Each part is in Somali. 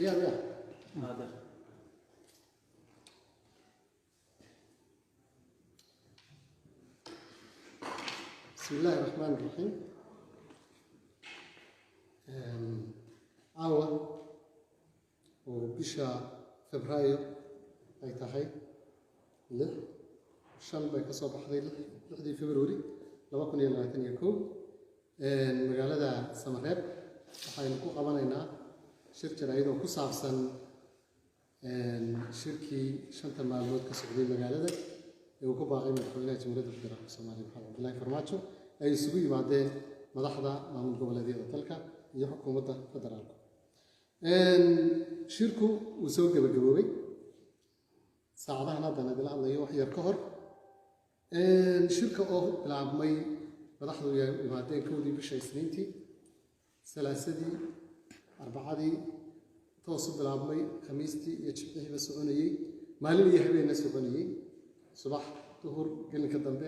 Diyaar ya. Hada. Bismi illaahi raxmaan raxiim. Caawa oo bisha Febraayo ay tahay 6, 5 bay ka soo baxday, 6dii February 2021, magaalada Samareeb waxaynu ku qabanaynaa shir jaraa'id oo ku saabsan shirkii 5ta maalmood ka socday magaalada ee uu ku baaqay madaxweynaha Jamhuuriyadda Federaalka Soomaaliya Maxamed Cabdullaahi Farmaajo, ay isugu yimaadeen madaxda maamul goboleedyada dalka iyo xukuumadda federaalka. Shirku wuu soo gebagaboobay saacadahan haddaan idila hadlayo wax yar ka hor. Shirka oo bilaabmay, madaxdu ay yimaadeen 1dii bisha Isniintii, Salaasadii, Arbacadii toosu bilaabmay, Khamiistii iyo Jimcihiiba soconayey, maalin iyo habeenna soconayey, subax, duhur, gelinka dambe,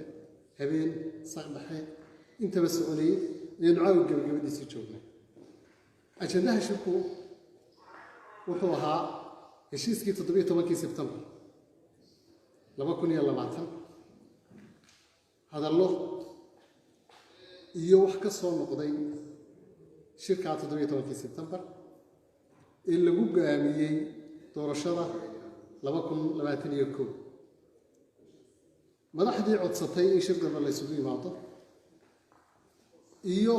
habeen, saq dhexe intaba soconayey, ayaynu caawa gebagabadiisii joognay. Ajandaha shirku wuxuu ahaa heshiiskii 17kii Sebtembar 2020, hadallo iyo wax ka soo noqday shirkaa 17kii Sebtembar ee lagu go'aamiyey doorashada 2021. Madaxdii codsatay in shir dambe la isugu yimaado iyo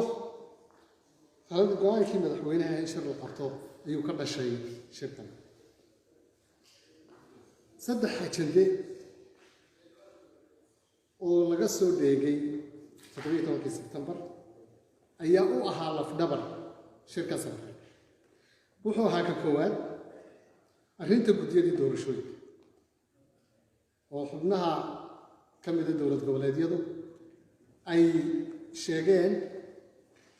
go-aankii madaxweynaha in shir la qabto ayuu ka dhashay shirkan. Saddex ajande oo laga soo dheegay 17kii Sebtembar ayaa u ahaa lafdhabar shirka Samareeb. Wuxuu ahaa ka koowaad arrinta guddiyadii doorashooyinka oo xubnaha ka mida dowlad goboleedyadu ay sheegeen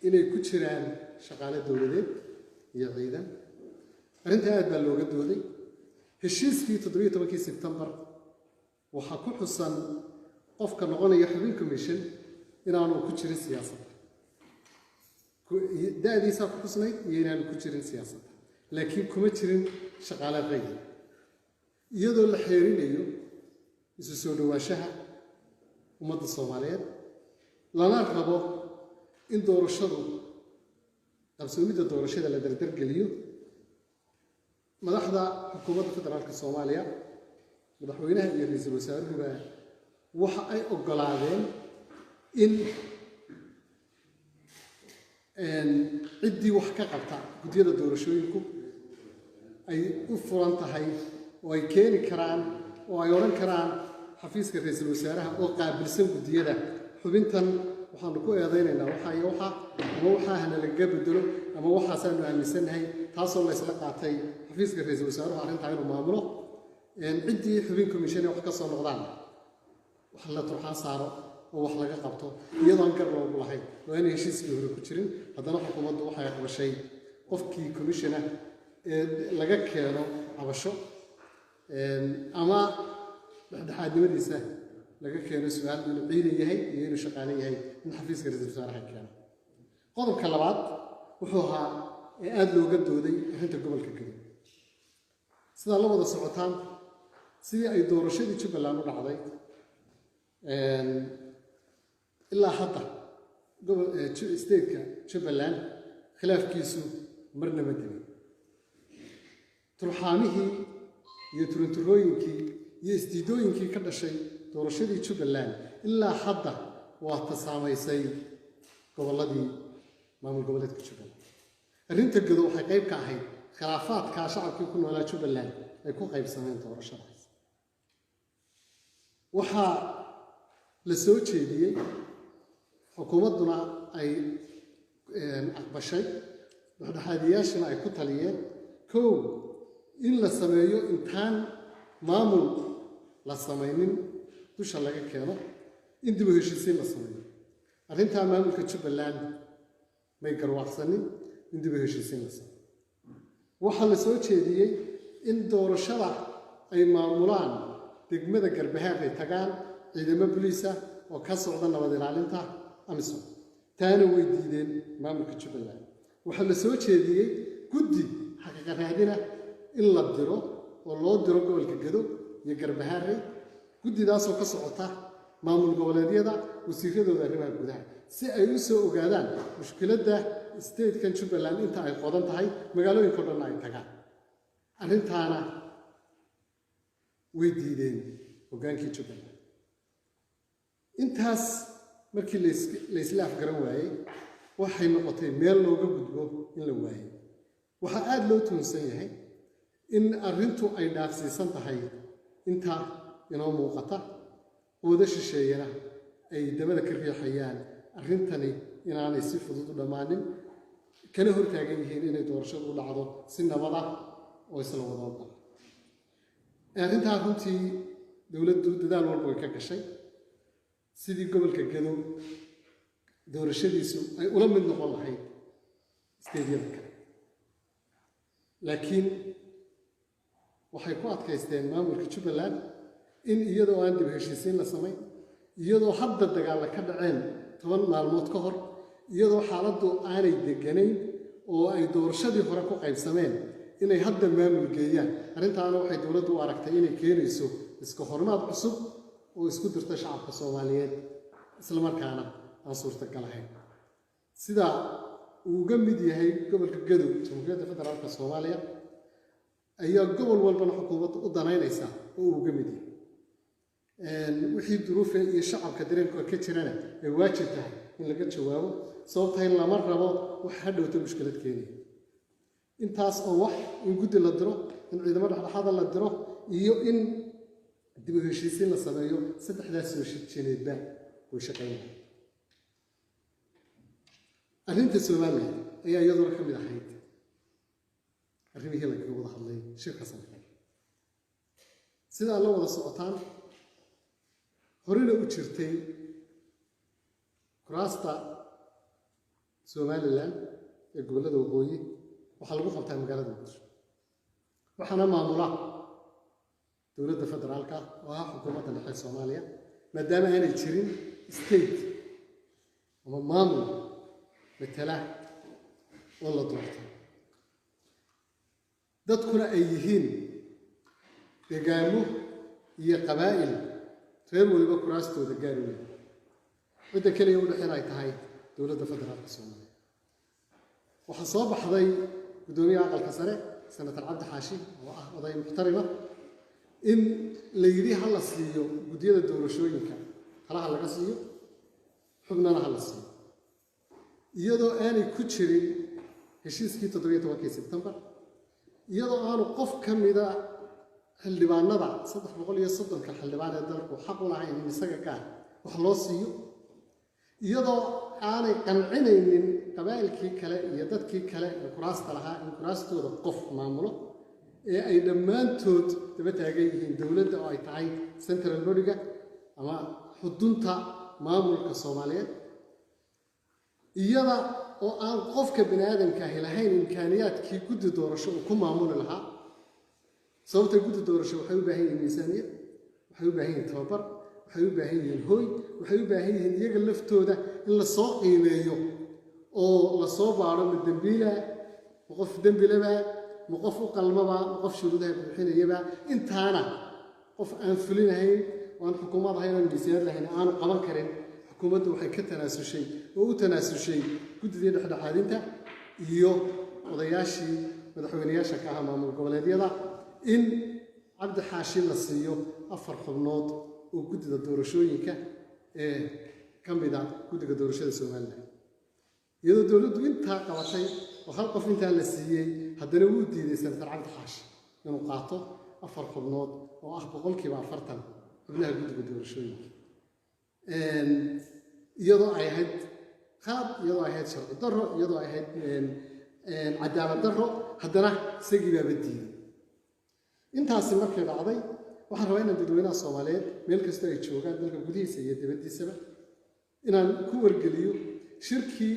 inay ku jiraan shaqaale dowladeed iyo ciidan. Arrintaa aad baa looga dooday. Heshiiskii 17kii Sebtembar waxaa ku xusan qofka noqonaya xubin commission inaanu ku jirin siyaasadda, da-diisaa ku xusnayd iyo inaanu ku jirin siyaasadda, laakiin kuma jirin shaqaale rayid. Iyadoo la xeerinayo isu soo dhowaanshaha ummadda Soomaaliyeed, lana rabo in doorashadu qabsoomidda doorashada la dardargeliyo, madaxda xukuumadda federaalka Soomaaliya, madaxweynaha iyo ra-iisul wasaaruhuba, waxa ay oggolaadeen in ciddii wax ka qabta guddiyada doorashooyinku ay u furan tahay oo ay keeni karaan oo ay odhan karaan xafiiska ra-iisul wasaaraha oo qaabilsan guddiyada, xubintan waxaanu ku eedaynaynaa waxa iyo waxa, ama waxaa hana lagaga bedelo, ama waxaasaanu aaminsannahay. Taasoo la ysla qaatay xafiiska ra-iisul wasaaruhu arrintaa inuu maamulo. Ciddii xubin commission wax ka soo noqdaan wax la turxaan saaro oo wax laga qabto, iyadoon gar loogu lahayn oo aanay heshiiskii hore ku jirin. Haddana xukuumaddu waxay aqbashay qofkii commissiona ee laga keeno cabasho ama dhexdhexaadnimadiisa laga keeno su-aal, inuu ciidan yahay iyo inuu shaqaale yahay, in xafiiska ra-iisul wasaaraha keeno. Qodobka labaad wuxuu ahaa ee aada looga dooday arrinta gobolka Gadow. Sidaa la wada socotaan, sidii ay doorashadii Jubbaland u dhacday ilaa hadda gobol stateka Jubbaland khilaafkiisu marna ma demin. Turxaamihii iyo turunturooyinkii iyo isdiidooyinkii ka dhashay doorashadii Jubbaland ilaa hadda waa ta saamaysay gobolladii maamul goboleedka Jubbaland. Arrinta Gado waxay qayb ka ahayd khilaafaadkaa shacabkii ku noolaa Jubbaland ay ku qaybsameen doorashadaas. Waxaa la soo jeediyey, xukuumadduna ay aqbashay, dhexdhexaadiyaashana ay ku taliyeen, kow, in la sameeyo intaan maamul la samaynin dusha laga keeno in dib u heshiisiin la sameeyo. Arrintaa maamulka Jubbaland may garwaaqsanin in dib u heshiisiin la sameeyo. Waxaa la soo jeediyey in doorashada ay maamulaan degmada Garbahaar ay tagaan ciidamo boliisa oo ka socda nabad ilaalinta AMISOM. Taana way diideen maamulka Jubbaland. Waxaa la soo jeediyey guddi xaqiiqa raadina in la diro oo loo diro gobolka Gedo iyo Garbahaarey, guddidaasoo ka socota maamul goboleedyada wasiiradooda arrimaha gudaha, si ay u soo ogaadaan mushkiladda statekan Jubbaland inta ay qodan tahay, magaalooyinka o dhanna ay tagaan. Arrintaana way diideen hoggaankii Jubbaland. Intaas markii laysla afgaran waayey, waxay noqotay meel looga gudbo in la waayey. Waxaa aada loo tuhunsan yahay in arrintu ay dhaafsiisan tahay inta inoo muuqata, wada shisheeyana ay dabada ka riixayaan arrintani inaanay si fudud u dhammaanin, kana hortaagan yihiin inay doorashadu u dhacdo si nabad ah oo isla wada ogol. Arrintaa runtii dowladdu dadaal walba way ka gashay sidii gobolka Gedo doorashadiisu ay ula mid noqon lahayd stateyada kale, laakiin waxay ku adkaysteen maamulka Jubbaland in iyadoo aan dib heshiisiin la samayn, iyadoo hadda dagaalla ka dhaceen 10 maalmood ka hor, iyadoo xaaladdu aanay deganayn oo ay doorashadii hore ku qaybsameen, inay hadda maamul geeyaan. Arrintaana waxay dowladdu u aragtay inay keenayso iska hormaad cusub oo isku dirta shacabka Soomaaliyeed, isla markaana aan suurtagal ahayn. Sida uu uga mid yahay gobolka Gadow Jamhuuriyadda Federaalka Soomaaliya ayaa gobol walbana xukuumadda u danaynaysaa oo uu uga mid yahay. Wixii duruufe iyo shacabka dareenkooda ka jirana ay waajib tahay in laga jawaabo, sababtahay lama rabo wax hadhowta mushkilad keenaya. Intaas oo wax in guddi la diro, in ciidamo dhexdhexaada la diro iyo in dib u heshiisiin la sameeyo, saddexdaas soo jineedba way shaqaynayaan. Arrinta Somaliland ayaa iyaduna ka mid ahayd arrimihii lagaga wada hadlay shirka sanadkan. Sidaa la wada socotaan, horena u jirtay, kuraasta Somaliland ee gobollada waqooyi waxaa lagu qabtaa magaalada Muqdisho, waxaana maamula dowladda federaalka oo ah xukuumadda dhexe Soomaaliya, maadaama aanay jirin state ama maamul matala oo la doortay, dadkuna ay yihiin degaamo iyo qabaa'il reer weliba kuraastooda gaari weyn, cidda keliya u dhexin ay tahay dowladda federaalka Soomaaliya. Waxaa soo baxday guddoomiyaha aqalka sare, Senator Cabdi Xaashi, oo ah oday muxtarima, in la yidhi ha la siiyo guddiyada doorashooyinka talaha laga siiyo, xubnana ha la siiyo, iyadoo aanay ku jirin heshiiskii 17-kii Sebtembar, iyadoo aanu qof ka mida xildhibaanada 330-ka xildhibaan ee dalku xaq u lahayn in isaga gaar wax loo siiyo, iyadoo aanay qancinaynin qabaa'ilkii kale iyo dadkii kale ee kuraasta lahaa in kuraastooda qof maamulo ee ay dhammaantood daba taagan yihiin dowladda oo ay tahay central bodyga ama xudunta maamulka Soomaaliyeed, iyada oo aan qofka bini aadamka ahi lahayn imkaaniyaadkii guddi doorasho uu ku maamuli lahaa. Sababta guddi doorasho waxay u baahan yihiin miisaaniyad, waxay u baahan yihiin tababar, waxay u baahan yihiin hooy, waxay u baahan yihiin iyaga laftooda in lasoo qiimeeyo oo lasoo baadho: ma dembiila, ma qof dembilaba, ma qof u qalmaba, ma qof shuruudaha buuxinayaba? Intaana qof aan fulinahayn oo aan xukuumad ahayn oon miisaaniyad lahayn aanu qaban karin. Xukuumaddu waxay ka tanaasushay oo u tanaasushay guddidii dhexdhexaadinta iyo odayaashii madaxweyneyaasha ka ahaa maamul goboleedyada in Cabdi Xaashi la siiyo 4 xubnood oo guddida doorashooyinka ee ka mida guddiga doorashada Somaliland. Iyadoo dowladdu intaa qabatay oo hal qof intaa la siiyey, haddana wuu diiday Senator Cabdi Xaashi inuu qaato 4 xubnood oo ah 40% xubnaha guddiga doorashooyinka, iyadoo ay ahayd qaad, iyadoo ay ahayd sharci darro, iyadoo ay ahayd cadaalad darro, haddana isagii baaba diiday. Intaasi markay dhacday, waxaan rabaa inaan dadweynaha Soomaaliyeed meel kastoo ay joogaan, dalka gudihiisa iyo dibaddiisaba, inaan ku wargeliyo shirkii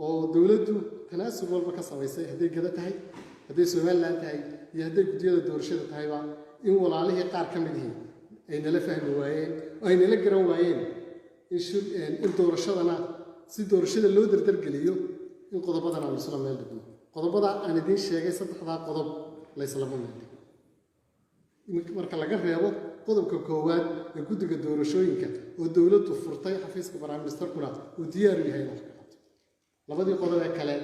oo dowladdu tanaasul walba ka samaysay, hadday Gada tahay, hadday Somaliland tahay iyo hadday guddiyada doorashada tahayba, in walaalihii qaar ka mid yihiin ay nala fahmi waayeen oo ay nala garan waayeen in doorashadana si doorashada loo dardargeliyo in qodobadan aanu isla meel dhigno. Qodobada aan idiin sheegay, saddexdaa qodob layslama meeldhigin, marka laga reebo qodobka koowaad ee guddiga doorashooyinka oo dowladdu furtay, xafiiska prime ministerkuna uu diyaar u yahay in wax ka qabto. Labadii qodob ee kale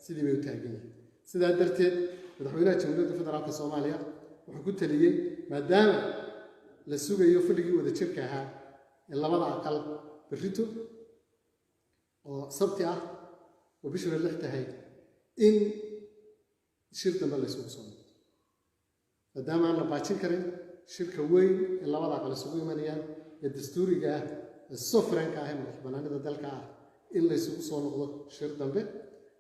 sidii bay u taagan yihiin. Sidaa darteed, madaxweynaha Jamhuuriyadda Federaalka Soomaaliya wuxuu ku taliyey, maadaama la sugayo fadhigii wadajirka ahaa ee labada aqal berrito oo Sabti ah oo bishuna 6 tahay, in shir dambe la isugu soo noqdo, maadaama aan la baajin karin shirka weyn ee labada aqal isugu imanayaan ee dastuuriga ah ee sovereignka ah ee madax bannaanida dalka ah, in la isugu soo noqdo shir dambe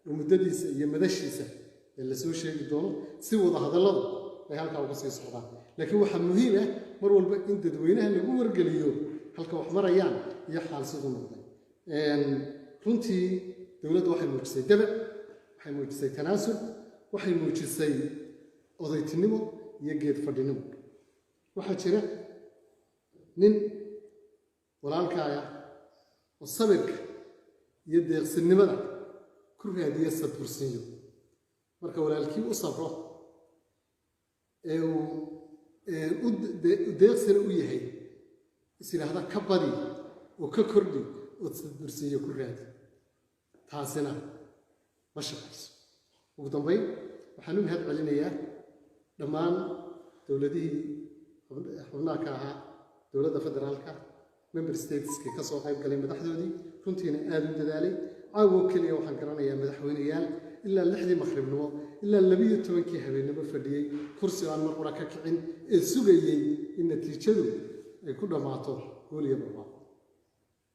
oo muddadiisa iyo madashiisa ee lasoo sheegi doono, si wada hadalladu ay halkaa uga sii socdaan. Laakiin waxaa muhiim ah mar walba in dadweynaha lagu wargeliyo halka wax marayaan iyo xaal siduu noqday. Runtii dowladdu waxay muujisay dabac, waxay muujisay tanaasul, waxay muujisay odaytinimo iyo geed fadhinimo. Waxaa jira nin walaalkaaya oo sabirka iyo deeqsinimada ku raadiya sabursiinyo. Marka walaalkii u sabro ee uu deeqsina u yahay, is yidhaahda ka badi oo ka kordhi oo sabursiinyo ku raadi, taasina ma shaqayso. Ugu dambayn, waxaan u mahad celinayaa dhammaan dowladihii xubnaha ka ahaa dowladda federaalka, member stateski ka soo qayb galay madaxdoodii, runtiina aada u dadaalay. Caawo keliya waxaan garanayaa madaxweyneyaal ilaa 6dii maqribnimo ilaa 12kii habeennimo fadhiyey kursi aan mar qura ka kicin ee sugayey in natiijadu ay ku dhammaato guul iyo barwaaqo.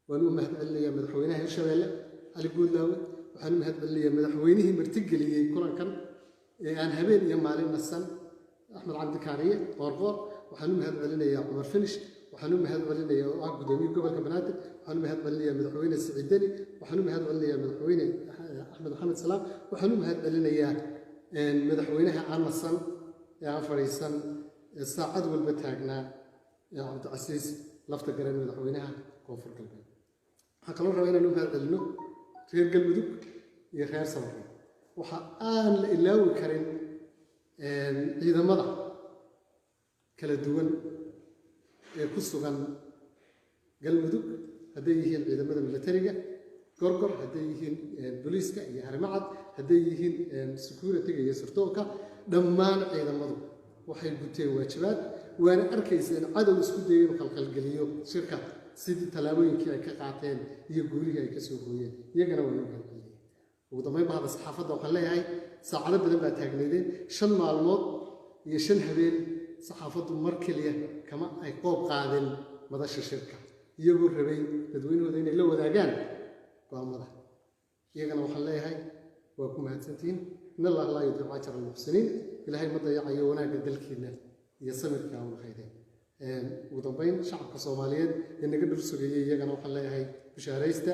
Waan u mahad celinayaa madaxweynaha Hirshabeelle, Cali Guudlaawe. Waxaan u mahad celinayaa madaxweynihii martigeliyey kulankan ee aan habeen iyo maalin nasan, Axmed Cabdikaariye Qoorqoor. Waxaan u mahad celinayaa Cumar Finish. Waxaan u mahad celinayaa oo ah guddoomiye gobolka Banaadir. Waxaan u mahad celinayaa madaxweyne Siciid Deni. Waxaan u mahad celinayaa madaxweyne Axmed Maxamed Salaam. Waxaan u mahad celinayaa madaxweynaha aan nasan ee aan fadhiisan ee saacad walba taagnaa ee Cabdicasiis Lafta Garan, madaxweynaha Koonfur Galbeed. Waxaan kaloo rabaa inaan u mahad celino reer Galmudug iyo reer Samarre. Waxa aan la ilaawi karin ciidamada kala duwan ee ku sugan Galmudug, hadday yihiin ciidamada militariga Gorgor, hadday yihiin booliiska iyo Harimacad, hadday yihiin security-ga iyo sirdoonka, dhammaan ciidamadu waxay guteen waajibaad. Waana arkaysa in cadow isku dayay inuu khalkhalgeliyo shirka, sidii tallaabooyinkii ay ka qaateen iyo guulihii ay ka soo hooyeen. Iyagana waa noo mahadceliyey. Ugu dambayn, bahda saxaafadda waxaan leeyahay, saacado badan baa taagnaydeen. 5 maalmood iyo 5 habeen saxaafaddu mar keliya kama ay qoob qaadin madasha shirka, iyagoo rabay dadweynahooda inay la wadaagaan go'aamada. Iyagana waxaan leeyahay waa ku mahadsantihiin. In Allah laa yudiicu ajra almuxsiniin. Ilaahay ma dayacayo wanaagga dalkiina iyo samirka u lahaydeen. Ugu dambayn, shacabka Soomaaliyeed ee naga dhul sugayay iyagana waxaan leeyahay bishaaraysta,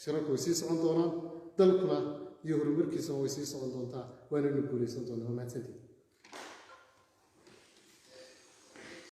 shirarku way sii socon doonaan, dalkuna iyo horumarkiisuna way sii socon doontaa, waanaynu guulaysan doonaa. Waa mahadsantihiin.